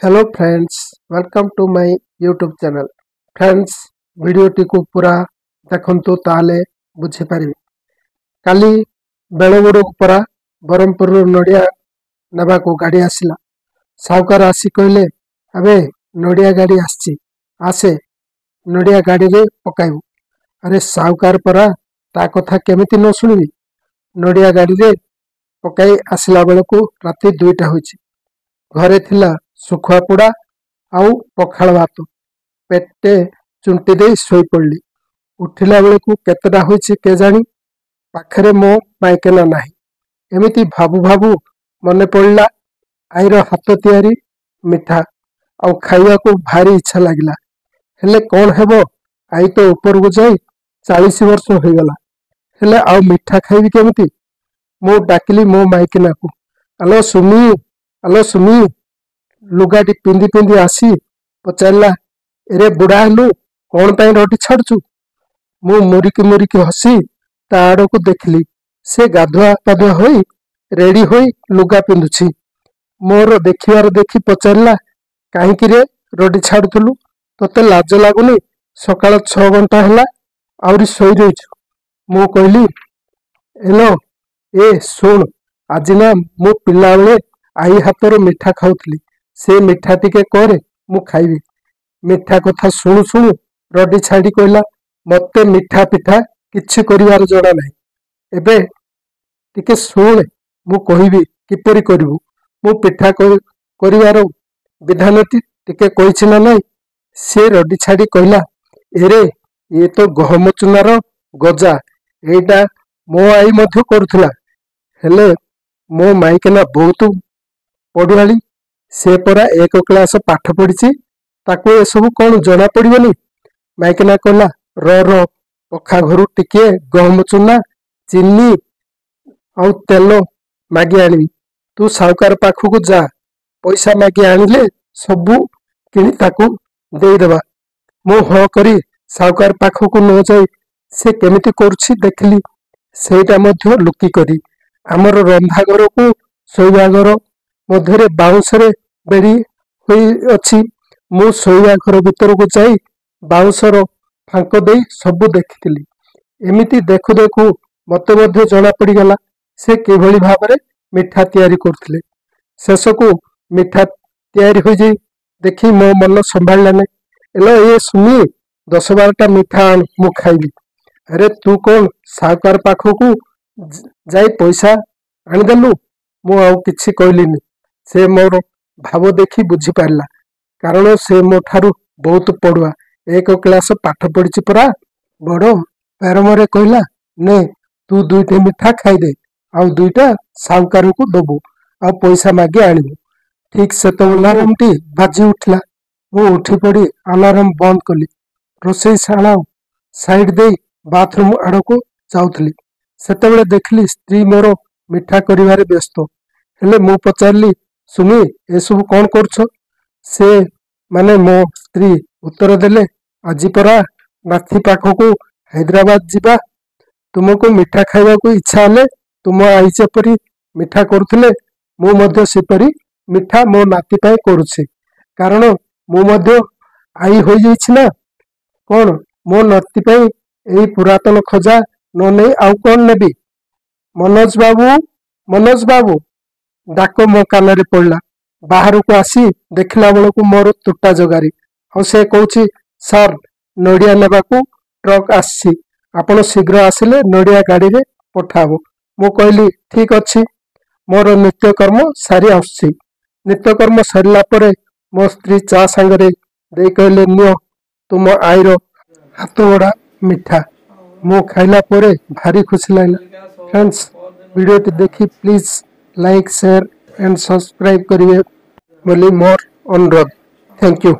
Hello friends, welcome to my YouTube channel. Friends, ଭିଡ଼ିଓଟିକୁ ପୁରା ଦେଖନ୍ତୁ, ତାହେଲେ ବୁଝିପାରିବେ। କାଲି ବେଳବୁଡ଼କୁ ପରା ବ୍ରହ୍ମପୁରରୁ ନଡ଼ିଆ ନେବାକୁ ଗାଡ଼ି ଆସିଲା। ସାହୁକାର ଆସି କହିଲେ, "ଆବେ, ନଡ଼ିଆ ଗାଡ଼ି ଆସିଛି, ଆସେ, ନଡ଼ିଆ ଗାଡ଼ିରେ ପକାଇବୁ।" ଆରେ, ସାହୁକାର ପରା, ତା କଥା କେମିତି ନ ଶୁଣିବି? ନଡ଼ିଆ ଗାଡ଼ିରେ ପକାଇ ଆସିଲା ବେଳକୁ ରାତି 2ଟା ହୋଇଛି। ଘରେ ଥିଲା ଶୁଖୁଆ ପୋଡ଼ା ଆଉ ପଖାଳ ଭାତ। ପେଟେ ଚୁଣ୍ଟି ଦେଇ ଶୋଇପଡ଼ିଲି। ଉଠିଲା ବେଳକୁ କେତେଟା ହୋଇଛି କେଜାଣି, ପାଖରେ ମୋ ମାଇକିନା ନାହିଁ। ଏମିତି ଭାବୁ ଭାବୁ ମନେ ପଡ଼ିଲା ଆଈର ହାତ ତିଆରି ମିଠା, ଆଉ ଖାଇବାକୁ ଭାରି ଇଚ୍ଛା ଲାଗିଲା। ହେଲେ କ'ଣ ହେବ, ଆଈ ତ ଉପରକୁ ଯାଇ 40 ବର୍ଷ ହୋଇଗଲା। ହେଲେ ଆଉ ମିଠା ଖାଇବି କେମିତି? ମୁଁ ଡାକିଲି ମୋ ମାଇକିନାକୁ, "ଆଲୋ ସୁମି, ଆଲୋ ସୁମି!" ଲୁଗାଟି ପିନ୍ଧି ପିନ୍ଧି ଆସି ପଚାରିଲା, "ଏରେ ବୁଢ଼ା ହେଲୁ, କ'ଣ ପାଇଁ ରଡ଼ି ଛାଡ଼ୁଛୁ?" ମୁଁ ମୁରୁକି ମୁରୁକି ହସି ତା ଆଡ଼କୁ ଦେଖିଲି। ସେ ଗାଧୁଆ ପାଧୁଆ ହୋଇ ରେଡି ହୋଇ ଲୁଗା ପିନ୍ଧୁଛି। ମୋର ଦେଖିବାର ଦେଖି ପଚାରିଲା, "କାହିଁକି ରେ ରଡ଼ି ଛାଡ଼ୁଥିଲୁ? ତୋତେ ଲାଜ ଲାଗୁନି? ସକାଳ 6 ଘଣ୍ଟା ହେଲା, ଆହୁରି ଶୋଇ ରହିଛୁ।" ମୁଁ କହିଲି, "ଏଲୋ ଏ ଶୁଣ, ଆଜି ନା ମୁଁ ପିଲାବେଳେ ଆଈ ହାତର ମିଠା ଖାଉଥିଲି। ସେ ମିଠା ଟିକେ କରେ, ମୁଁ ଖାଇବି।" ମିଠା କଥା ଶୁଣୁ ଶୁଣୁ ରଡ଼ି ଛାଡ଼ି କହିଲା, "ମତେ ମିଠା ପିଠା କିଛି କରିବାର ଜଣା ନାହିଁ। ଏବେ ଟିକେ ଶୁଣେ, ମୁଁ କହିବି କିପରି କରିବୁ। ମୁଁ ପିଠା କରିବାର ବିଧାନଟି ଟିକେ କହିଛି ନା ନାହିଁ?" ସେ ରଡ଼ି ଛାଡ଼ି କହିଲା, "ଏରେ, ଇଏ ତ ଗହମ ଚୁନାର ଗଜା। ଏଇଟା ମୋ ଆଈ ମଧ୍ୟ କରୁଥିଲା। ହେଲେ ମୋ ମାଇକିନା ବହୁତ ପଢୁଆଳି। ସେ ପରା ଏକ କ୍ଲାସ ପାଠ ପଢିଛି। ତାକୁ ଏସବୁ କଣ ଜଣା ପଡିବନି?" ମାଇକିନା କହିଲା, "ର ର, ପଖା ଘରୁ ଟିକିଏ ଗହମ ଚୁନା, ଚିନି ଆଉ ତେଲ ମାଗି ଆଣିବି। ତୁ ସାହୁକାର ପାଖକୁ ଯା। ପଇସା ମାଗି ଆଣିଲେ ସବୁ କିଣି ତାକୁ ଦେଇଦେବା।" ମୁଁ ହଁ କରି ସାହୁକାର ପାଖକୁ ନ ଯାଇ ସେ କେମିତି କରୁଛି ଦେଖିଲି, ସେଇଟା ମଧ୍ୟ ଲୁକି କରି। ଆମର ରନ୍ଧା ଘରକୁ ଶୋଇବା ଘର ମଧ୍ୟରେ ବାଉଁଶରେ ବେଢ଼ି ହୋଇଅଛି। ମୁଁ ଶୋଇବା ଘର ଭିତରକୁ ଯାଇ ବାଉଁଶର ଫାଙ୍କ ଦେଇ ସବୁ ଦେଖିଥିଲି। ଏମିତି ଦେଖୁ ଦେଖୁ ମତେ ମଧ୍ୟ ଜଣା ପଡ଼ିଗଲା ସେ କିଭଳି ଭାବରେ ମିଠା ତିଆରି କରୁଥିଲେ। ଶେଷକୁ ମିଠା ତିଆରି ହୋଇଯାଇ ଦେଖି ମୋ ମନ ସମ୍ଭାଳିଲା ନାହିଁ। "ଏଲୋ ଏ ସୁମି, 10-12ଟା ମିଠା ଆଣ, ମୁଁ ଖାଇବି।" "ଆରେ, ତୁ କଣ ସାହୁକାର ପାଖକୁ ଯାଇ ପଇସା ଆଣିଦେଲୁ?" ମୁଁ ଆଉ କିଛି କହିଲିନି। ସେ ମୋର ଭାବ ଦେଖି ବୁଝିପାରିଲା, କାରଣ ସେ ମୋ ଠାରୁ ବହୁତ ପଢୁଆ, ଏକ କ୍ଲାସ ପାଠ ପଢିଛି ପରା। ବଡ଼ ପ୍ରେମରେ କହିଲା, "ନେ, ତୁ ଦୁଇଟି ମିଠା ଖାଇଦେ, ଆଉ ଦୁଇଟା ସାହୁକାରକୁ ଦବୁ ଆଉ ପଇସା ମାଗି ଆଣିବୁ।" ଠିକ ସେତେବେଳେ ଆଲାରାମଟି ବାଜି ଉଠିଲା। ମୁଁ ଉଠି ପଡ଼ି ଆଲାରାମ ବନ୍ଦ କଲି। ରୋଷେଇଶାଳା ସାଇଡ ଦେଇ ବାଥରୁମ ଆଡ଼କୁ ଯାଉଥିଲି। ସେତେବେଳେ ଦେଖିଲି ସ୍ତ୍ରୀ ମୋର ମିଠା କରିବାରେ ବ୍ୟସ୍ତ। ହେଲେ ମୁଁ ପଚାରିଲି, "ସୁମି, ଏସବୁ କଣ କରୁଛ?" ସେ ମାନେ ମୋ ସ୍ତ୍ରୀ ଉତ୍ତର ଦେଲେ, "ଆଜି ପରା ନାତି ପାଖକୁ ହାଇଦ୍ରାବାଦ ଯିବା। ତୁମକୁ ମିଠା ଖାଇବାକୁ ଇଚ୍ଛା ହେଲେ ତୁମ ଆଈ ଯେପରି ମିଠା କରୁଥିଲେ, ମୁଁ ମଧ୍ୟ ସେପରି ମିଠା ମୋ ନାତି ପାଇଁ କରୁଛି। କାରଣ ମୁଁ ମଧ୍ୟ ଆଈ ହୋଇଯାଇଛି ନା କଣ? ମୋ ନାତି ପାଇଁ ଏଇ ପୁରାତନ ଖଜା ନ ନେଇ ଆଉ କଣ ନେବି?" "ମନୋଜ ବାବୁ, ମନୋଜ ବାବୁ!" ଡାକ ମୋ କାନରେ ପଡ଼ିଲା। ବାହାରକୁ ଆସି ଦେଖିଲା ବେଳକୁ ମୋର ତୁଟା ଜଗାରି। ଆଉ ସେ କହୁଛି, "ସାର୍, ନଡ଼ିଆ ନେବାକୁ ଟ୍ରକ୍ ଆସିଛି। ଆପଣ ଶୀଘ୍ର ଆସିଲେ ନଡ଼ିଆ ଗାଡ଼ିରେ ପଠାହବ।" ମୁଁ କହିଲି, "ଠିକ ଅଛି, ମୋର ନିତ୍ୟକର୍ମ ସାରି ଆସୁଛି।" ନିତ୍ୟକର୍ମ ସରିଲା ପରେ ମୋ ସ୍ତ୍ରୀ ଚା ସାଙ୍ଗରେ ଦେଇ କହିଲେ, "ନିଅ ତୁମ ଆଈର ହାତ ଗଢ଼ା ମିଠା।" ମୁଁ ଖାଇଲା ପରେ ଭାରି ଖୁସି ଲାଗିଲା। ଫ୍ରେଣ୍ଡସ୍, ଭିଡ଼ିଓଟି ଦେଖି please like, share and subscribe କରିବେ ବୋଲି ମୋର ଅନୁରୋଧ। Thank you.